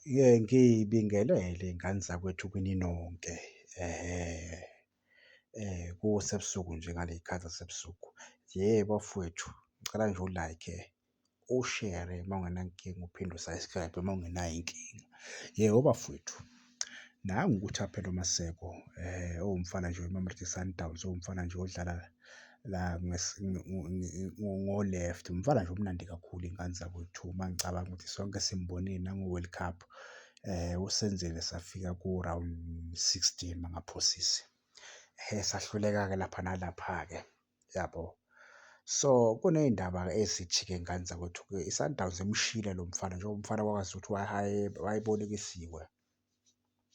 Ngibingelele ngane zakwethu kini nonke, kusebusuku nje ngaley'khathi zasebusuku. Ye bafowethu, ngicela nje u-like-e, ushere uma ungenankinga uphinde u-subscribe uma ungenayo inkinga. Yebo bafowethu, nangu uThapelo Maseko owumfana nje weMamelodi Sundowns, owumfana nje odlala la ngo-left, umfana nje omnandi kakhulu ingane zakwethu. Uma ngicabanga ukuthi sonke simbonile nango-World Cup, usenzile safika ku-round 16 uma ngingaphosisi, sahluleka-ke lapha nalapha-ke, yabo. So, kuney'ndaba-ke ezithi-ke ngane zakwethu-ke i-Sundowns imshiyile lo mfana njengoba umfana wakwazi ukuthi wayebolekisiwe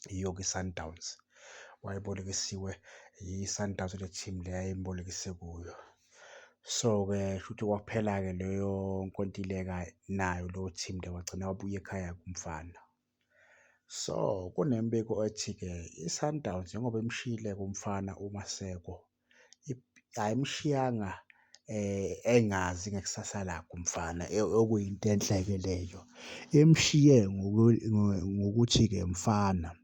yiyo-ke i-Sundowns, wayebolekisiwe i-Sundowns le team le ayemubolekise kuyo. So-ke shuthi kwaphela-ke leyo nkontileka nayo leyo team leyo wagcina wabuya ekhaya-ke umfana. So, kunemibiko ethi-ke i-Sundowns njengoba imshiyile-ke umfana uMaseko, ayimshiyanga engazi ngekusasa lakhe umfana okuyinto enhle-ke leyo. Imshiye ngokuthi-ke mfana,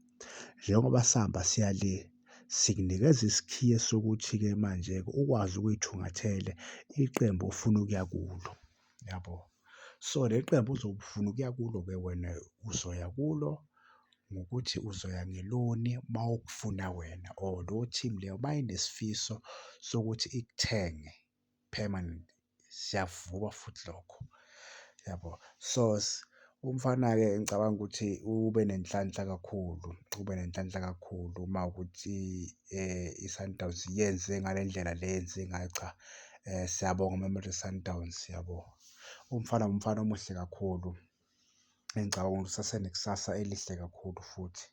njengoba sihamba siya le, sikunikeza isikhiye sokuthi-ke manje-ke ukwazi ukuyithungathela iqembu ofuna ukuya kulo, yabo. So, leli qembu ozobe ufuna ukuya kulo-ke wena uzoya kulo ngokuthi uzoya ngeloni uma ukufuna wena or leyo team leyo mayinesifiso sokuthi ikuthenge permanent, siyavuma futhi lokho, yabo. So, umfana-ke ngicabanga ukuthi ube nenhlanhla kakhulu, ube nenhlanhla kakhulu uma kuwukuthi i-Sundowns yenze ngale ndlela le eyenze ngayo, cha, siyabonga Mamelodi Sundowns, yabo. Umfana umfana omuhle kakhulu engicabanga ukuthi usasenekusasa elihle kakhulu futhi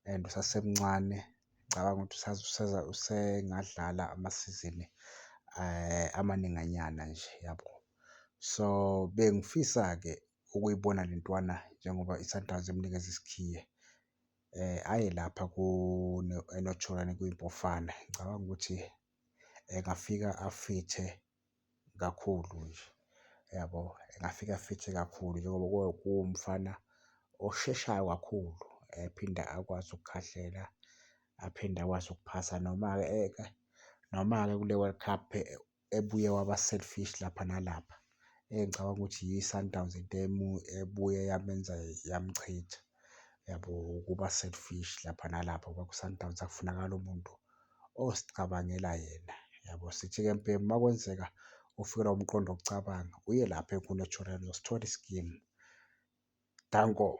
and usasemncane, ngicabanga ukuthi usengadlala amasizini amaninganyana nje, yabo. So, bengifisa-ke ukuyibona le ntwana njengoba i-Sundowns imnikeze isikhiye, aye lapha eNaturena kwiMpofana. Ngicabanga ukuthi engafika afithe kakhulu nje, yabo. Engafika afithe kakhulu njengoba kuwumfana osheshayo kakhulu, ephinde akwazi ukukhahlela, aphinde akwazi ukuphasa noma-ke noma-ke kule World Cup ebuye waba-selfish lapha nalapha. Engicabanga ukuthi yiyo i-Sundowns into ebuye yamenza yamchitha, yabo, ukuba selfish lapha nalapha ngoba kwi-Sundowns akufunakali umuntu ozicabangela yena, yabo. Sithi-ke mbhemu uma kwenzeka ufikelwa umqondo wokucabanga, uye lapha eNaturena uzosithola iskimu. Danko.